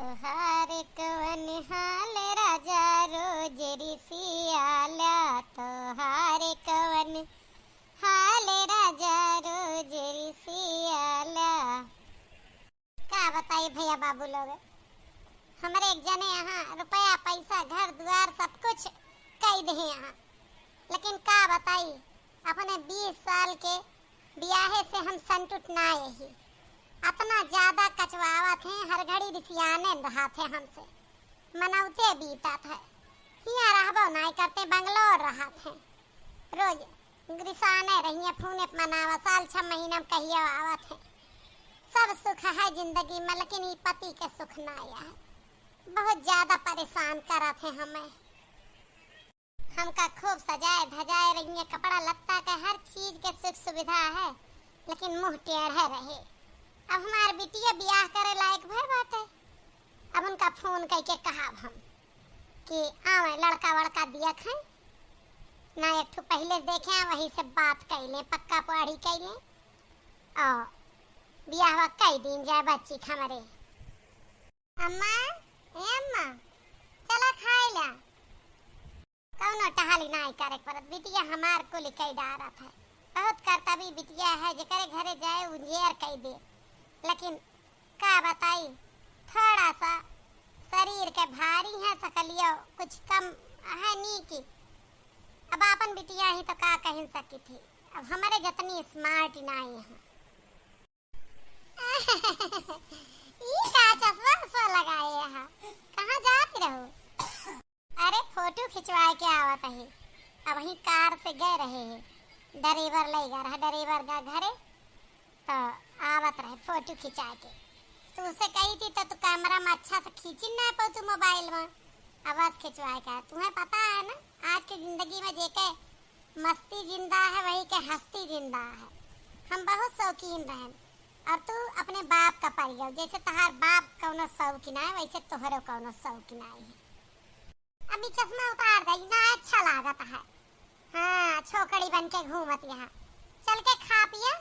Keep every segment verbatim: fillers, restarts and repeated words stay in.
तोहार कवन हाल राजा रोज रिसियाला, तोहार कवन हाल राजा रोज रिसियाला। का बताई भैया बाबू लोग, हमरे एक जने यहाँ रुपया पैसा घर दुआर सब कुछ कई देहे यहाँ, लेकिन का बताई अपने बीस साल के बियाहे से हम संतुष्ट ना यही। अतना ज्यादा कचवावत हैं, हर घड़ी रिसियाने रहत हैं हमसे। मनौते बीतत है, हियाँ रहबो नाई करते, बंगलोर रहत हैं। रोज रिसाने रहिए, फोने पे मनावा, साल छह महीना में कहियो आवत हैं। सब सुख है जिंदगी में, लेकिन ई पति के सुख ना आया है। बहुत ज्यादा परेशान करत हैं हमें। हमका खूब सजाए धजाए रहिए, कपड़ा लत्ता के हर चीज के सुख सुविधा है, लेकिन मुँह टेढ़े रहे। अब हमार बिटिया बियाह करे लायक भय बाटे, अब उनका फोन कइके कहब हम कि आवे लड़का वड़का दिया खाए ना, एक ठो पहिले से देखे, वही से बात कैले, पक्का पढ़ी कैले और बियाहवा कई दिन जाए बच्ची के हमरे। अम्मा, ए अम्मा, चला खाए ला। कौनो टहली नाई करे के पड़त, बिटिया हमार कुल कई डारत है। बहुत करतबी बिटिया है, जेकरे घरे जाए उजियार कई दे। लेकिन का बताई, थोड़ा सा शरीर के भारी है, सकलियो कुछ कम है नी की। अब आपन बिटिया ही तो का कहिन सकी थी, अब हमरे जतनी स्मार्ट नाई है। ई का चश्मा उश्मा लगाए है? कहाँ जात रहो? अरे फोटो खिंचवाए के आवत है, अबही कार से गए रहे हैं, ड्राइवर ले गए रहा, ड्राइवर का घरे तो आवत रहे फोटो खिंचा के। तू उसे कही थी तो तू कैमरा में अच्छा से खींची ना पाऊ तू मोबाइल में, आवाज खिंचवाए का। तुम्हें पता है ना, आज के जिंदगी में जेके मस्ती जिंदा है, वही के हस्ती जिंदा है। हम बहुत शौकीन रहन, और तू अपने बाप का पड़ गयो। जैसे तहार बाप कौनो शौकीन है, वैसे तोहरो कौनो शौकीन है। अभी चश्मा उतार दे, ना अच्छा लागत है। हाँ, छोकरी बन के घूमत यहाँ। चल के खा पिया,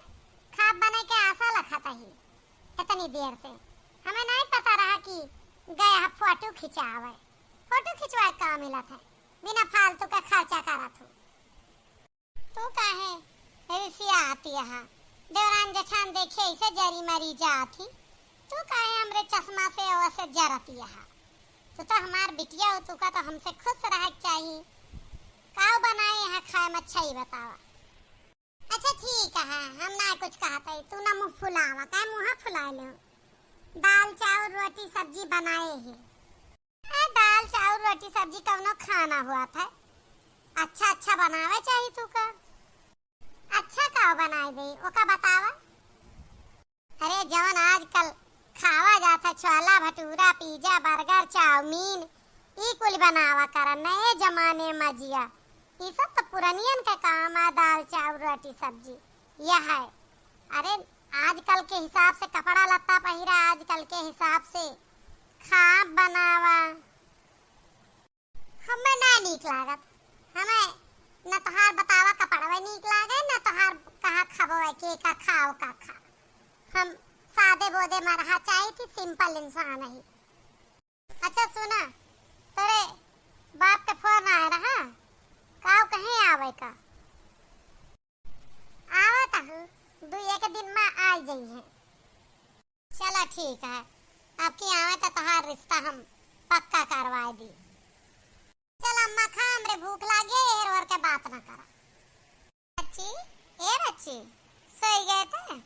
खाब बने के आशा लखत ही इतनी देर से। हमें नहीं पता रहा कि गए है फोटो खिंचावे। फोटो खिंचवाए का मिलत है, बिना फालतू का खर्चा करत हो। तू काहे रिसियाती हा? देवरान जेठान देखे ऐसे जरी मरी जात ही। तू काहे हमरे चश्मा से ओसे जरती हा? तू तो हमार बिटिया हो, तू का तो हमसे खुश रहे के चाही। काऊ बनाए हा खाए में, अच्छा ही बतावा। अच्छा ठीक है, हम ना कुछ कहत है, तू ना मुँह फुलावा, काहे मुँह फुलाए लो? दाल चाउर रोटी सब्जी बनाए है। ए, दाल चाउर रोटी सब्जी कौनो खाना हुआ था? अच्छा अच्छा बनावे चाही तू का। अच्छा का बनाए दे, ओका बतावा। अरे जवन आजकल खावा जात है, छोला भटूरा, पिज्जा, बर्गर, चाउमीन, ई कुल बनावा करा, नए जमाने में जिया। ई सब तो पुरनियन के काम है, दाल चाउर रोटी सब्जी यह है। अरे आजकल के हिसाब से कपड़ा लत्ता पहिरा, आजकल के हिसाब से खाब बनावा। हमें ना नीक लागत। हमें न तोहार बतावा कपड़वे नीक लागे, न तोहार कहा खाबो है, के का खाओ का खा। हम सादे बोदे में रहा चाही थी, सिंपल इंसान ही। अच्छा सुना, तोरे बाप के फोन आए रहा, काऊ कहीं आवे का? आवत हूँ, दू एक दिन में आ जाई है। चला ठीक है, अब की आवे तो तोहार रिश्ता हम पक्का करवाए दी। चल अम्मा खा, हमरे भूख लागे, एर ओर के बात ना करा। बच्ची, ए बच्ची, सोई गए थे?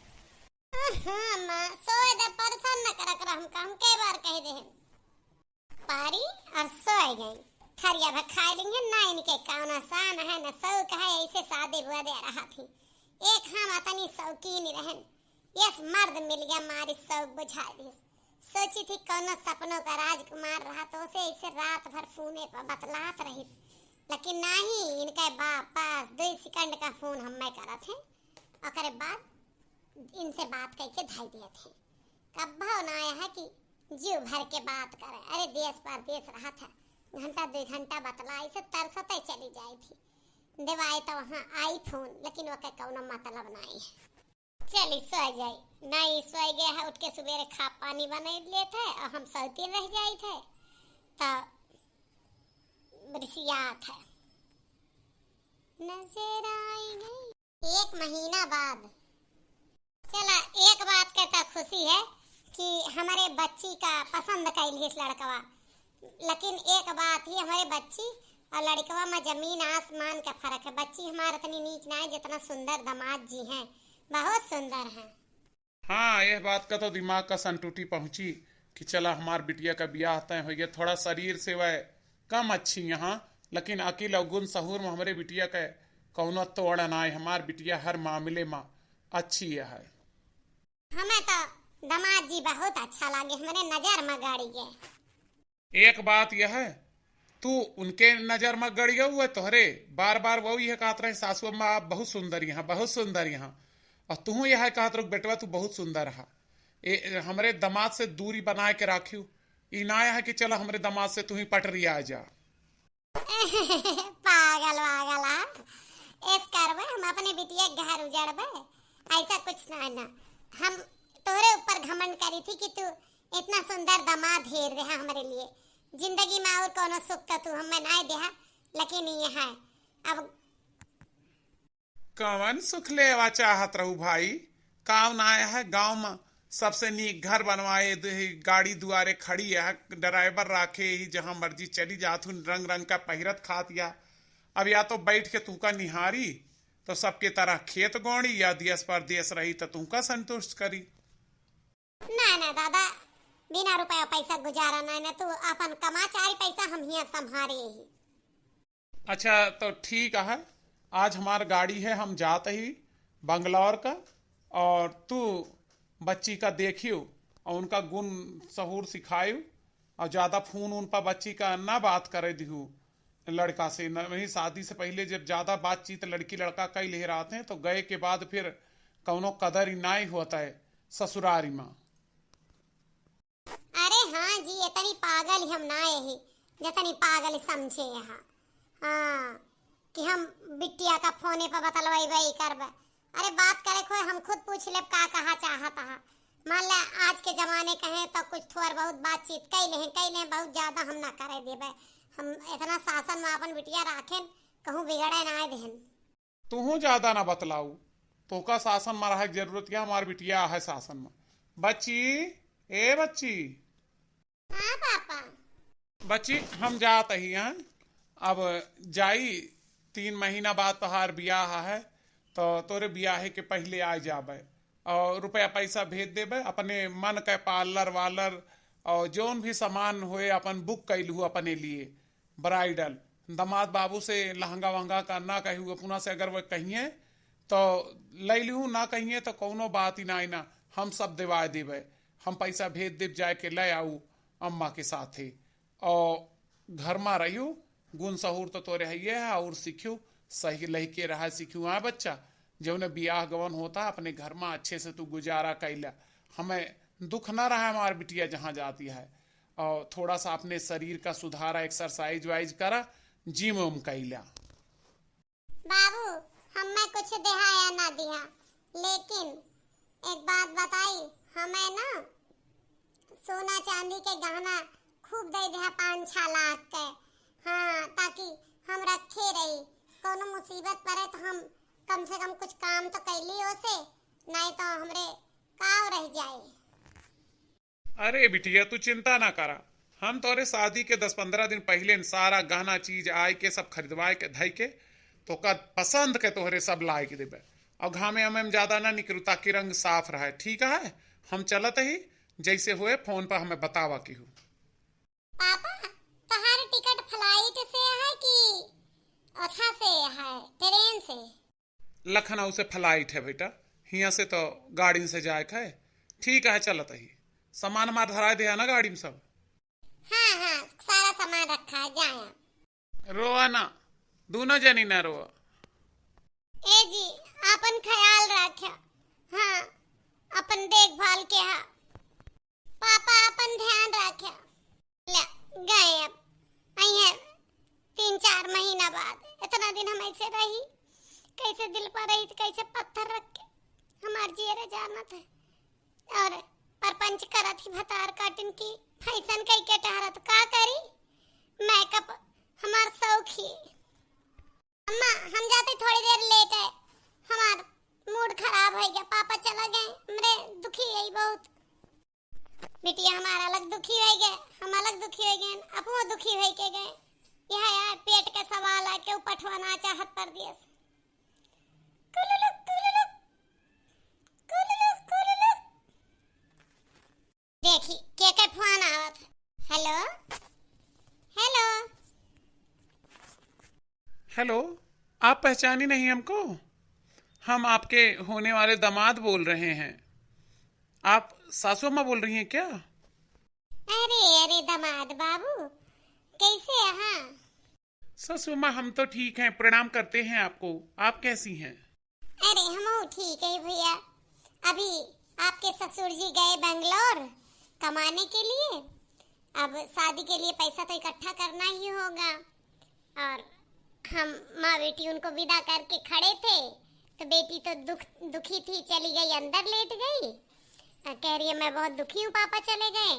हाँ अम्मा, सोए दे, परेशान न करा कर हमका, हम कई बार कह दे हैं। पारी और सोए गई। थरिया भर खाए लेंगे ना, इनके कौनो शान है, न शौक है, ऐसे शादी हुआ दे रहा थी। एक हम अतनी शौकीन रहन, यस मर्द मिल गया, मारी शौक बुझा दिस। सोची थी कौनो सपनों का राजकुमार रहा तो उसे ऐसे रात भर फोने पर बतलात रही, लेकिन नहीं, इनका बाप बस दो सेकंड का फोन हमें करत है, ओकरे बाद इनसे बात करके धाई दिए थे। कब्बो ना आया है कि जीव भर के बात करे। अरे देश परदेश रहा था, घंटा दो घंटा बतला, इसे तरसते चली जाए थी। देवाए तो वहाँ आई फोन, लेकिन ओके कौनो मतलब नहीं है। चली, सो जाई। ना, ई सो गए है, उठ के सुबेरे खा पानी बनाई लेत है और हम सौतीन रह जाइत है, तो रिसियात है। नजर आई गई। एक महीना बाद। चला, एक बात के तो खुशी है कि हमरे बच्ची का पसंद कइलिस लड़कवा, लेकिन एक बात ही, हमरे बच्ची और लड़कवा में जमीन आसमान का फर्क है। बच्ची हमार इतनी नीक ना है जितना सुंदर दामाद जी हैं, बहुत सुंदर हैं। हाँ, यह बात का तो दिमाग का संतुष्टि पहुँची कि चला, हमार बिटिया का बियाह तय होइ गया। थोड़ा शरीर से वह कम अच्छी यहाँ, लेकिन अकिल और गुण सहूर में हमरे बिटिया के कौनो तोड़ ना है। हमार बिटिया हर मामले में अच्छी है। हमें तो दामाद जी बहुत अच्छा लागे, हमरे नजर में गड़ी गए। एक बात यह है, तू उनके नजर में गड़ गऊ है, तोहरे बार बार वो यह कहत रहे, "सासू अम्मा, आप बहुत सुंदर यहाँ, बहुत सुंदर यहाँ।" और तू यह कहत रहो, "बेटवा, तू बहुत सुंदर हा।" ए, हमरे दामाद से दूरी बनाए के राखियो। ई ना है कि चलो, हमरे दामाद से तू ही पटरिया जा। पागल वागल, हाँ? ऐस करबे, हम अपने बिटिया के घर उजड़बे? ऐसा कुछ ना है ना। हम तोहरे ऊपर घमंड करी थी कि तू इतना सुंदर दामाद हेर देहा हमरे लिए। जिंदगी में और कोनो सुख तो तू हमें नाय देहा, लेकिन ये है अब। कवन सुख लेवा चाहत रहू भाई? काव ना आया है गाँव में, सबसे नीक घर बनवाए दे, गाड़ी दुआरे खड़ी है, ड्राइवर राखे ही, जहाँ मर्जी चली जात हूँ, रंग रंग का पहिरत खात या। अब या तो बैठ के तू का निहारी, तो सबके तरह खेत गोड़ी, या देश परदेश रही तो तू का संतुष्ट करी। ना, ना दादा, बिना रुपया पैसा गुजारा ना, ना तू अपन कमा चारी पैसा, हम हियाँ संभारे ही। अच्छा, तो ठीक है, आज हमार गाड़ी है, हम जात ही बंगलौर का, और तू बच्ची का देखियो और उनका गुण सहूर सिखायो, और ज़्यादा फोन उन पर बच्ची का ना बात करे दिहू। लड़का से न, वही शादी से पहिले जब ज्यादा बातचीत लड़की लड़का कई ले रहते हैं, तो गए के बाद फिर कौनो कदर ही नाई होता है ससुरारी में। अरे हाँ जी, इतनी पागल ही हम ना यही, जितनी पागल ही समझे यहाँ। हाँ, कि हम बिटिया का फोने पर बतलवाई बाई करबे। अरे बात करे खोए, हम खुद पूछ लेब का कहा चाहत हा। मान ले आज के जमाने कहे तो कुछ थोड़ बहुत बातचीत कई लेहें, कई लेहें, बहुत ज्यादा हम ना करे देबे। हम इतना शासन में अपन बिटिया राखेन, कहूँ बिगड़े ना देहन। तुहूँ ज्यादा ना बतलाऊ, तोका शासन में रहे के जरूरत क्या, हमार बिटिया है शासन में। बच्ची, ए बच्ची। हाँ पापा। बच्ची, हम जात ही हैं, अब जाई, तीन महीना बाद तोहार बियाह है, तो तोरे बियाहे के पहिले आ जाबे और रुपया पैसा भेज देबे। अपने मन के पार्लर वार्लर और जौन भी सामान होए अपन बुक कैलहू अपने लिए, ब्राइडल। दामाद बाबू से लहंगा वहंगा का ना कहू, अपना से अगर वह कहिए तो लै लिहू, ना कहिए तो कौनो बात ही ना, ना, हम सब देवा देबे। हम पैसा भेज देब, जाए के ले आऊ अम्मा के साथे। और घर मा रहियो, गुण सहूर तो तोरे हइये है, और सीखियो, सही लहिके रहा सीखियो। हाँ बच्चा, जौने बियाह गवन होता, अपने घर मा अच्छे से तू गुजारा कैला। हमें दुख ना रहा हमार बिटिया जहाँ जाती है। और थोड़ा सा अपने शरीर का सुधारा, एक्सरसाइज वाइज करा, जिम उम कैला। बाबू, हमें कुछ देहा या ना दिहा, लेकिन एक बात बताई, हमें ना सोना चांदी के गहना खूब दे देहा, पाँच छह लाख के। हाँ, ताकि हम रखे रही, कोनो मुसीबत पड़े तो हम कम से कम कुछ काम तो कैली ओसे, नहीं तो हमरे काव रह जाए। अरे बिटिया, तू चिंता ना करा, हम तोरे शादी के दस पन्द्रह दिन पहिले न सारा गहना चीज आय के सब खरीदवाए के धई के तोका पसंद के तोहरे सब लाए के देबे। और घामे हमें ज्यादा ना निकलू, ताकि रंग साफ रहे, ठीक है? हम चलत ही, जैसे होए फोन पर हमें बतावा केहू। पापा, तोहार टिकट फ्लाइट से है कि ओथा से है, ट्रेन से? लखनऊ से फ्लाइट है बेटा, हियाँ से तो गाड़ी से जाए के है। ठीक है, चलत ही। सामान हमार धराए दे है ना गाड़ी में सब? हाँ, हाँ, सारा सामान रखा है, जाया। रोआ ना, दोनों जनी ना रोआ। ए जी, आपन ख्याल रख्या। हाँ, अपन देखभाल के हा। पापा, अपन ध्यान रख्या। ले, गए अब। अइहें तीन चार महीना बाद। इतना दिन हम ऐसे रही, कैसे दिल पर रही, कैसे पत्थर रख के। हमार जियरा जानत है। और परपंच करत ही भतार काटिन की फैशन कई के टहरत का करी? मेकअप हमार शौक ही। अम्मा, हम जाते थोड़ी देर लेट है, हमार मूड खराब हो गया, पापा चला गए, हमरे दुखी है बहुत। बिटिया हमार अलग दुखी हो गए, हम अलग दुखी हो गए, अपनो दुखी हो के गए। यह यार पेट के सवाल है, केहू पठवा ना चाहत परदेस। कुलुलुक, कुलुलुक, कुलुलुक, कुलुलुक। देखी, के के फोन आवत है। हेलो, हेलो। हेलो, आप पहचानी नहीं हमको? हम आपके होने वाले दामाद बोल रहे हैं। आप सासू अम्मा बोल रही हैं क्या? अरे, अरे, दामाद बाबू, कैसे हैं? सासू अम्मा, हम तो ठीक हैं, प्रणाम करते हैं आपको। आप कैसी हैं? अरे, हमहू ठीक है भैया। अभी आपके ससुर जी गए बेंगलोर कमाने के लिए। अब शादी के लिए पैसा तो इकट्ठा करना ही होगा। और हम माँ बेटी उनको विदा करके खड़े थे, तो बेटी तो दुख, दुखी थी, चली गई, अंदर लेट गई। अ, कह रही है, "मैं बहुत दुखी हूँ, पापा चले गए।"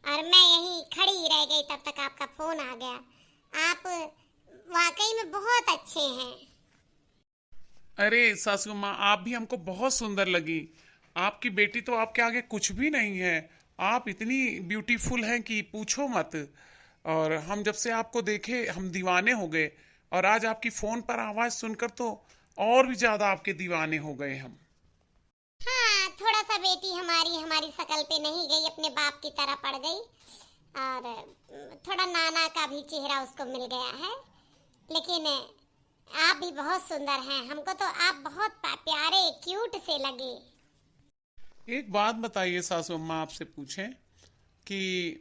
और मैं यहीं खड़ी रह गई, तब तक आपका फोन आ गया। आप वाकई में बहुत अच्छे हैं। अरे सासू माँ, आप भी हमको बहुत सुंदर लगी। आपकी बेटी तो आपके आगे कुछ भी नहीं है। आप इतनी ब्यूटीफुल हैं कि पूछो मत। और हम जब से आपको देखे, हम दीवाने हो गए। और आज आपकी फोन पर आवाज सुनकर तो और भी ज्यादा आपके दीवाने हो गए हम। हाँ, थोड़ा सा बेटी हमारी, हमारी शकल पे नहीं गई, अपने बाप की तरह पड़ गई। और थोड़ा नाना का भी चेहरा उसको मिल गया है। लेकिन आप भी बहुत सुंदर हैं, हमको तो आप बहुत पा-, प्यारे, क्यूट से लगे। एक बात बताइए सासू अम्मा, आपसे पूछें कि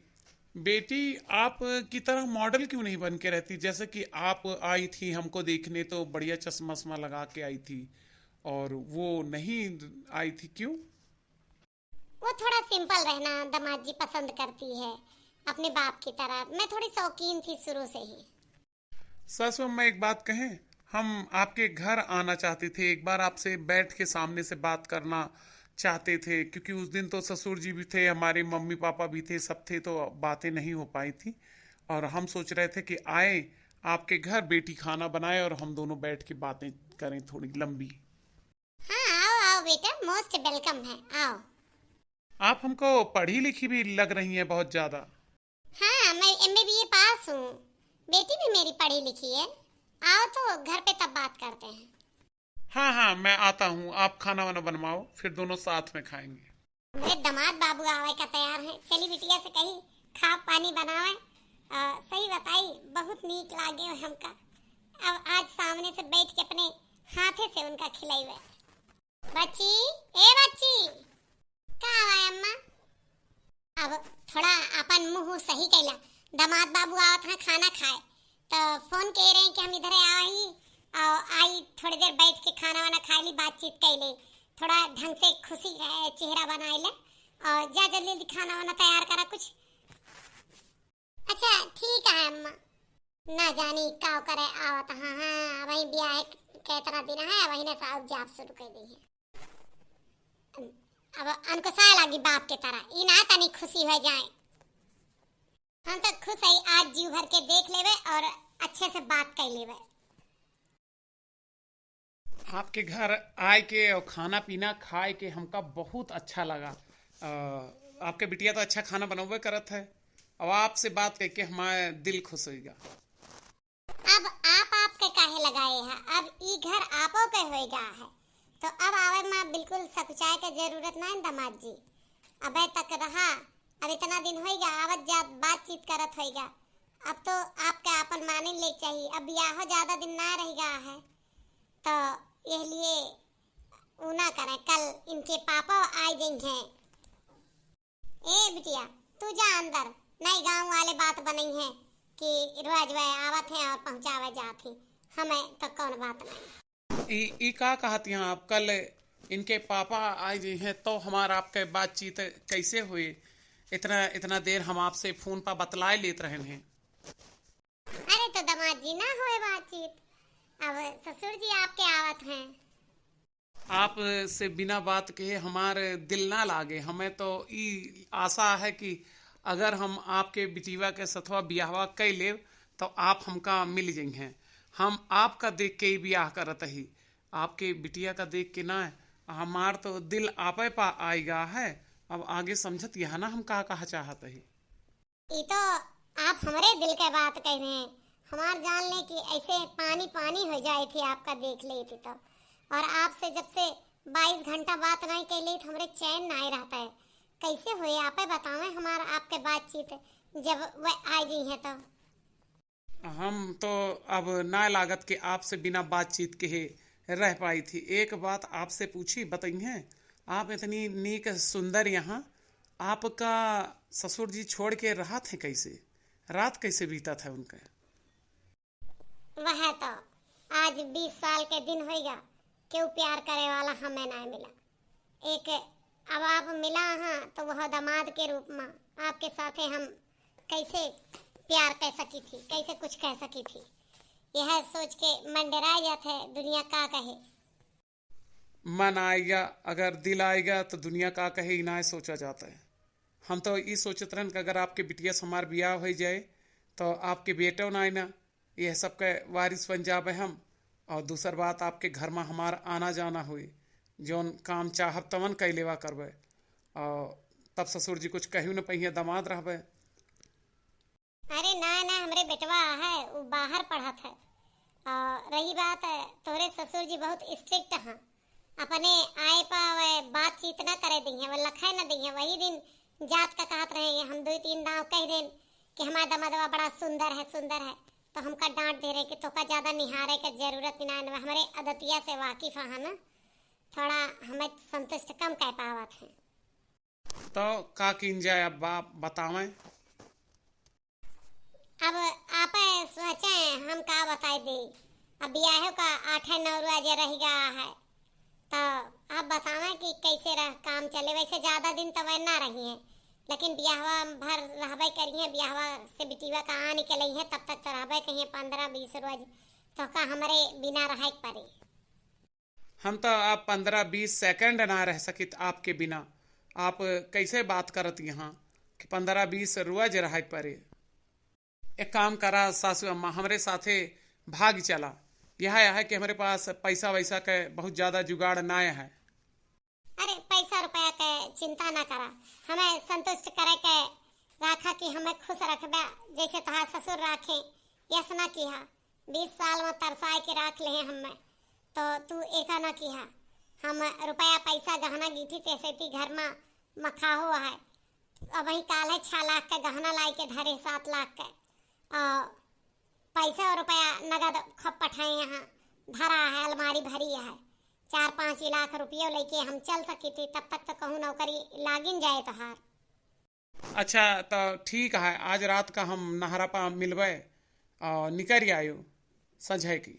बेटी आप की तरह मॉडल क्यों नहीं बन के रहती? जैसे कि आप आई थी हमको देखने तो बढ़िया चश्मा वश्मा लगा के आई थी, और वो नहीं आई थी, क्यों? वो थोड़ा सिंपल रहना दामाद जी पसंद करती है, अपने बाप की तरह। मैं थोड़ी शौकीन थी शुरू से ही। सासू अम्मा, एक बात कहें, हम आपके घर आना चाहते थे, एक बार आपसे बैठ के सामने से बात करना चाहते थे, क्योंकि उस दिन तो ससुर जी भी थे, हमारे मम्मी पापा भी थे, सब थे, तो बातें नहीं हो पाई थी। और हम सोच रहे थे कि आए आपके घर, बेटी खाना बनाए और हम दोनों बैठ के बातें करें थोड़ी लंबी। हाँ, आओ, आओ बेटा, most welcome है, आओ। आप हमको पढ़ी लिखी भी लग रही हैं बहुत ज्यादा। हाँ, मैं एमए बीए पास हूँ। बेटी भी मेरी पढ़ी लिखी है। आओ तो घर पे तब बात करते हैं। हाँ, हाँ, मैं आता हूँ। आप खाना वाना बनवाओ, फिर दोनों साथ में खाएंगे। मेरे दामाद बाबू आवे का तैयार हैं। चली बिटिया से कही, खा पानी बनावे। आ, सही बताई, बहुत नीक लागे हो हमका। अब आज सामने से बैठ के अपने हाथे से उनका खिलाइबे। बच्ची, ए बच्ची, का हुआ अम्मा? अब थोड़ा अपन मुंह सही कैला, दामाद बाबू आवत हैं खाना खाए, तो फोन कह रहे हैं कि हम इधर आई और आई थोड़ी देर बैठ के खाना वाना खा ली, बातचीत कर ले, थोड़ा ढंग से खुशी का चेहरा बनाए ले, और जा जल्दी जल्दी खाना वाना तैयार करा कुछ। अच्छा ठीक है अम्मा। ना जानी का करे आवत, हाँ, हाँ, वही ब्याह के इतना दिन है, वही ने साहब जाप शुरू कर दी है। अब उनको साय लागी बाप के तरह, ई ना तनी खुशी हो जाए। हम तो खुश है, आज जीव भर के देख लेवे और अच्छे से बात कर लेवे। आपके घर आए के और खाना पीना खाए के हमका बहुत अच्छा लगा। अ, आपके बिटिया तो अच्छा खाना बनौबे करत है, और आपसे बात करके हमारा दिल खुश होइगा। अब आप आपके काहे लगाए है, अब ई घर आपो के होइगा है, तो अब आवे में बिल्कुल सकुचाए के जरूरत ना है दामाद जी। अबे तक रहा, अब इतना दिन होइगा, आवत जात बातचीत करत होइगा। अब तो आपके आपन माने ले चाहिए, अब बियाहो ज्यादा दिन ना रह गया है, तो यह लिए ऊ ना करे, कल इनके पापा आ जाएंगे। ए बिटिया, तू जा अंदर, नहीं गांव वाले बात बनई है कि रोज वह आवत है और पहुंचावे जात ही, हमें तो कौन बात नहीं। ई, ई का कहत यहाँ आप? कल इनके पापा आ गए हैं तो हमार आपके बातचीत कैसे हुई? इतना, इतना देर हम आपसे फोन पर बतलाए लेत रहन हैं। अरे तो दामाद जी ना होए बातचीत, अब ससुर जी आपके आवत हैं। आपसे बिना बात कहे हमार दिल ना लागे। हमें तो ई आशा है कि अगर हम आपके बिटिया के सथवा बियाहवा कइ लेब, तो आप हमका मिल जइहें। हम आपका देख के ही बियाह करत ही, आपके बिटिया का देख के ना। हमार तो दिल आपे पा आइगा है। अब आगे समझत यह ना हम का कहा चाहत ही। ई तो आप हमरे दिल के बात कह रहे हैं। हमार जान ले कि ऐसे पानी पानी हो जाए थी आपका देख ले थी तो। और आपसे जब से बाईस घंटा बात नहीं कह ले तो हमरे चैन नहीं रहता है। कैसे हुए आपे बतावें हमार आपके बातचीत जब वह आ गई है तो। हम तो अब ना लागत कि आपसे बिना बातचीत के रह पाई थी। एक बात आपसे पूछी, बताइए, आप इतनी नीक सुंदर यहाँ, आपका ससुर जी छोड़ के रहत हैं कैसे? रात कैसे बीतत है उनके? वह तो आज बीस साल के दिन होइगा, केहू प्यार करे वाला हमें ना मिला। एक अब आप मिला हाँ तो वह दामाद के रूप में आपके साथे हम कैसे प्यार कह सकी थी, कैसे कुछ कह सकी थी, यह सोच के मन डरा जात है दुनिया का कहे। मन आइगा, अगर दिल आइगा तो दुनिया का कहे, ई ना सोचा जाता है। हम तो ई सोचत रहन कि अगर आपके बिटिया से हमार बियाह हो जाए तो आपके बेटो ना आए ना, यह सबके वारिस बन जाबे हम। और दूसर बात, आपके घर में हमार आना जाना हुई, जौन काम चाहब तवन कइ लेवा करबे। और तब ससुर जी कुछ कहू न पहिए, दामाद रहबे। अरे ना ना, हमरे बेटवा है, उ बाहर पढ़त है। और रही बात, तोरे ससुर जी बहुत स्ट्रिक्ट हैं, अपने आए पा वह बातचीत ना करे दी है, वह लखे ना दी है। वही दिन जात का कहत रहे, हम दो तीन दाव कह देन कि हमार दमदवा बड़ा सुंदर है, सुंदर है, तो हमका डांट दे रहे कि तोका ज्यादा निहारे के जरूरत ना है, हमरे अदतिया से वाकिफ है ना, थोड़ा हमें संतुष्ट कम कह पावत है। तो का कीन जाए अब आप बतावें? अब आप सोचे, हम का बताई दी, अब बियाहे का आठे नौ रोज रह गया है, तो आप बतावें कि कैसे रह काम चले। वैसे ज्यादा दिन तो वह ना रही है, लेकिन बियाहवा भर रहबे करिए, बियाहवा से बिटिया का आ निकले है, तब तक तो रहबे कहिए पंद्रह बीस रोज, तो का हमरे बिना रहे के पड़े? हम तो आप पंद्रह बीस सेकंड ना रह सकित आपके बिना। आप कैसे बात करत यहाँ कि पंद्रह बीस रोज रहे पड़े? एक काम करा सासू अम्मा, हमरे साथे भाग चला। यह है कि हमरे पास पैसा वैसा के बहुत ज्यादा जुगाड़ ना है। अरे, पैसा रुपया के चिंता ना करा, हमें संतुष्ट करे के राखा कि हमें खुश रखबे, जैसे तोहार ससुर राखे, यस ना किहा। बीस साल में तरसाए के राख ले हमें, तो तू एका ना किहा। हम रुपया पैसा गहना गीठी तेसे ती घर में मखाहो है। अब वही काल है छह लाख के गहना लाई के धरे, सात लाख के। आ, पैसा और रुपया नगद खूब पठाए यहाँ, धरा है, अलमारी भरी है। चार पाँच लाख रुपयो लेके हम चल सकी थी, तब तक तो कहूँ नौकरी लागिन जाए तोहार। अच्छा, तो ठीक है, आज रात का हम नहरा पा मिलबे और निकल आयो संझे की।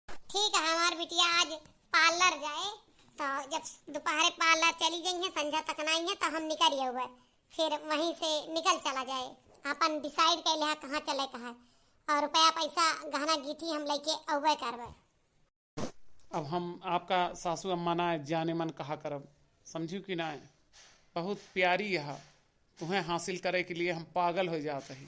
ठीक है, हमार बिटिया आज पार्लर जाए, तो जब दोपहरे पार्लर चली गई है, संझा तक ना आई है, तो हम निकल आवे, फिर वहीं से निकल चला जाए। अपन डिसाइड कर लिया कहाँ चले का है, और रुपया पैसा गहना गीठी हम लेके अवे करबे। अब हम आपका सासू अम्मा ना जाने मन कहा करब, समझू कि ना? बहुत प्यारी यह, तुम्हें हासिल करे के लिए हम पागल हो जाते हैं।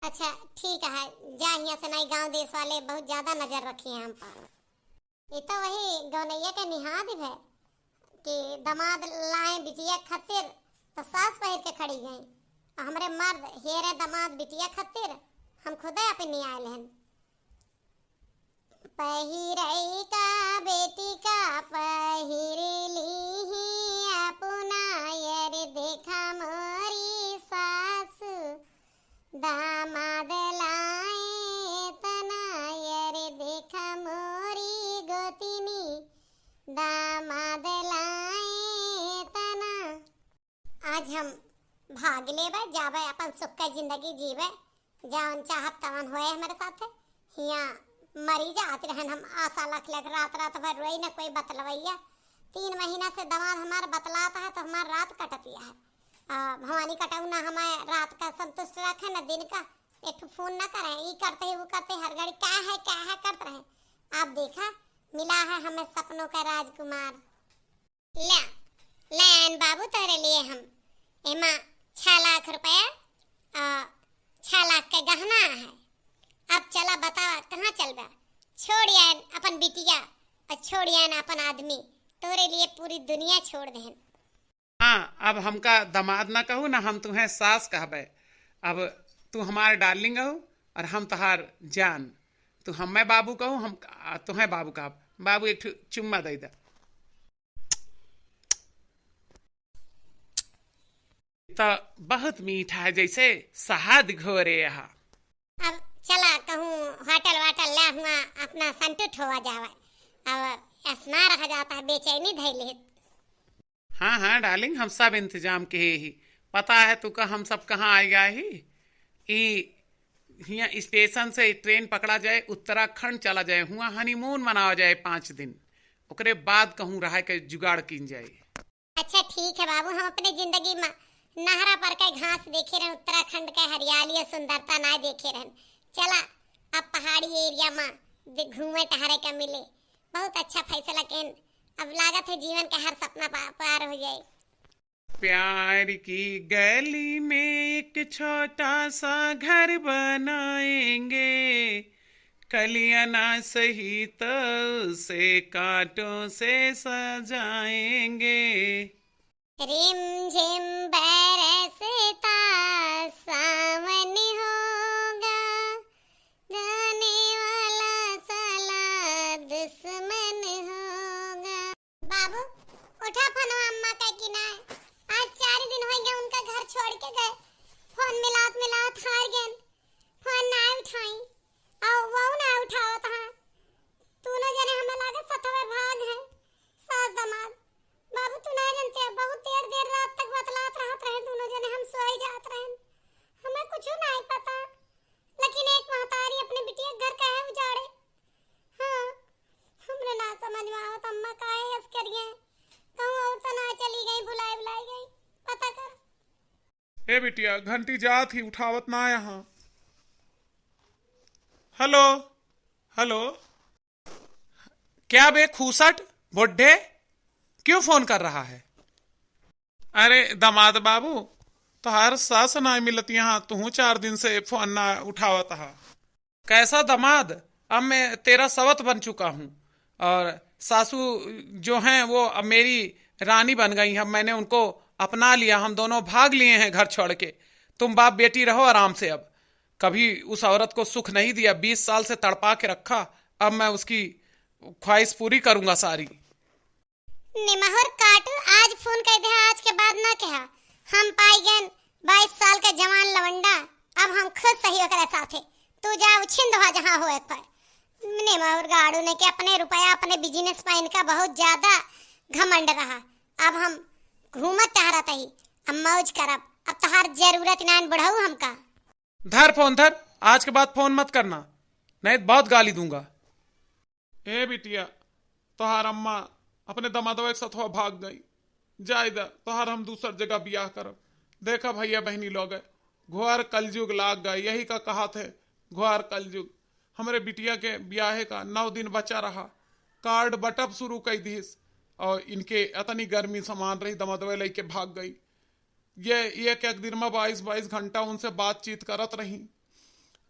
अच्छा, ठीक है, जा हियाँ से, नहीं गांव देश वाले बहुत ज्यादा नजर रखी हैं हम पर। ये तो वही गौनैया के निहाद है कि दामाद लाए बिटिया खातिर तो सास पहिर के खड़ी गई, और हमरे मर्द हेरे दामाद बिटिया खातिर हम खुदे अपनी आयल हन। पहिरई का बेटी का पहिर लीही अपना, यर देखा मोरी सासु, दामाद लाए तना, यर देखा मोरी गोतिनी, दामाद लाए तना। आज हम भाग लेबे, जाबे, अपन सुख के जिंदगी जीबे, जवन चाहब तवन होए हमरे साथे। हियाँ मरी जात रहन हम, आशा लख लख, रात रात भर रोई न कोई बतलवैया। तीन महीना से दमाद हमार बतलात है तो हमार रात कटतिया है। आ, भवानी कटौना हमें रात का संतुष्ट रखे न दिन का, एक ठो फोन न करें, ई करते ही वो करते, हर घड़ी क्या है क्या है करत रहे। आप देखा मिला है हमें सपनों का राजकुमार। ले, ले आयन बाबू तोहरे लिए हम। एमा छह लाख रुपया और छह लाख के गहना है। अब चला बतावा कहाँ चलबा? छोड़ आयन अपन बिटिया और छोड़ आयन अपन आदमी। तोहरे लिए पूरी दुनिया छोड़ देहन। हाँ, अब हमका दामाद ना कहू, ना हम तुहें सास कहबे। अब तू हमार डार्लिंग हऊ और हम तोहार जान। तू हमें बाबू कहू, हम आ, तुहें बाबू कहब। बाबू, एक ठो चुम्मा दे दा। तो बहुत मीठा है, जैसे शहद घोरे यहाँ। अब चला कहूँ होटल वाटल ला हुआ अपना संतुष्ट होवा जावा। अब ऐसना रह जाता है, बेचैनी धैले। हाँ, हाँ, डार्लिंग, हम सब इंतजाम किहे ही। पता है तू का हम सब कहाँ आए गए ही? ई हियाँ स्टेशन से ट्रेन पकड़ा जाए, उत्तराखंड चला जाए, हुआ हनीमून मनावा जाए पाँच दिन, ओकरे बाद कहूँ रहे के जुगाड़ कीन जाए। अच्छा ठीक है बाबू, हम अपने जिंदगी में नहरा पर के घास देखे रहन, उत्तराखंड के हरियाली और सुंदरता ना देखे रहन। चला अब पहाड़ी एरिया में दे-, घूमे टहरे का मिले। बहुत अच्छा फैसला केन। अब लागत है जीवन का हर सपना पा-, पार हो जाए। प्यार की गली में एक छोटा सा घर बनाएंगे, कलियां ना सही तो उसे कांटों से सजाएंगे। रिम झिम बरसता सावन होगा, गाने वाला साला दुश्मन होगा। बाबू, उठा फोनवा अम्मा का कि ना? आज चार दिन हो गए उनका घर छोड़ के गए। फोन मिलात मिलात हार गए, फोन ना उठाई, और वो ना उठावत हाँ। दोनों जने हमें लागत सथवे भाग हैं, सास दामाद। बाबू, तू ना जानते, बहुत देर देर रात तक बतलात रहत रहे दोनों जने, हम सोई जात रहे, हमें कुछ नहीं पता, लेकिन एक महतारी अपने बिटिया के घर काहे उजाड़े? हाँ, हमरे ना समझ में आवत अम्मा काहे ऐस करिए, कहूँ और तो ना चली गई, भुलाई भुलाई गई, पता कर। ए बिटिया, घंटी जात ही, उठावत ना यहाँ। हेलो, हेलो। क्या बे खूसट, बुड्ढे, क्यों फोन कर रहा है? अरे दामाद बाबू, तोहार सास ना मिलत यहाँ, तू चार दिन से फोन ना उठावत हा। कैसा दामाद, अब मैं तेरा सवत बन चुका हूँ और सासू जो हैं वो अब मेरी रानी बन गई हैं। मैंने उनको अपना लिया, हम दोनों भाग लिए हैं घर छोड़ के। तुम बाप बेटी रहो आराम से, अब कभी उस औरत को सुख नहीं दिया, बीस साल से तड़पा के रखा, अब मैं उसकी ख्वाहिश पूरी करूँगा सारी। निमहुर काटू, आज फोन कइ दे, आज के बाद ना कहा। हम पाई गन बाईस साल के जवान लवंडा, अब हम खुश सही ओकरे साथे। तू जा उछिंद हो जहाँ हो एक पर। निमहुर गाड़ू ने के अपने रुपया, अपने बिजनेस पर इनका बहुत ज्यादा घमंड रहा। अब हम घूमत टहरत ही, अब मौज करब, अब तहार जरूरत नाइन बुढ़ऊ हमका। धर फोन धर, आज के बाद फोन मत करना, नहीं तो बहुत गाली दूंगा। ए बिटिया, तोहार अम्मा अपने दमादवा के सथवा भाग गई। जाए दा, तोहार हम दूसर जगह बियाह करब। देखा भैया बहनी लोग, घोर कलजुग लाग गए, यही का कहा थे, घोर कलजुग। हमरे बिटिया के बियाहे का नौ दिन बचा रहा, कार्ड बटब शुरू कई दिस और इनके इतनी गर्मी समान रही, दमादवा लइके भाग गई। ये एक एक दिन में बाईस बाईस घंटा उनसे बातचीत करत रही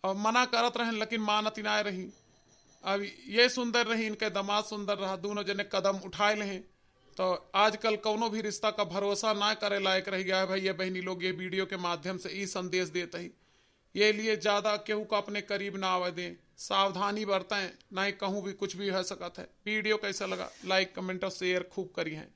और मना करत रहन, लेकिन मानत नाय रही। अब ये सुंदर रही, इनके दामाद सुंदर रहा, दोनों जने कदम उठाए लें। तो आजकल कौनो भी रिश्ता का भरोसा ना करे लायक रह गया है। भैया बहनी लोग, ये वीडियो के माध्यम से ई संदेश देत ही, ये लिए ज्यादा केहू का अपने करीब ना आवे दें, सावधानी बरतें, नहीं कहूँ भी कुछ भी हो सकत है। वीडियो कैसा लगा, लाइक, कमेंट और शेयर खूब करी हैं।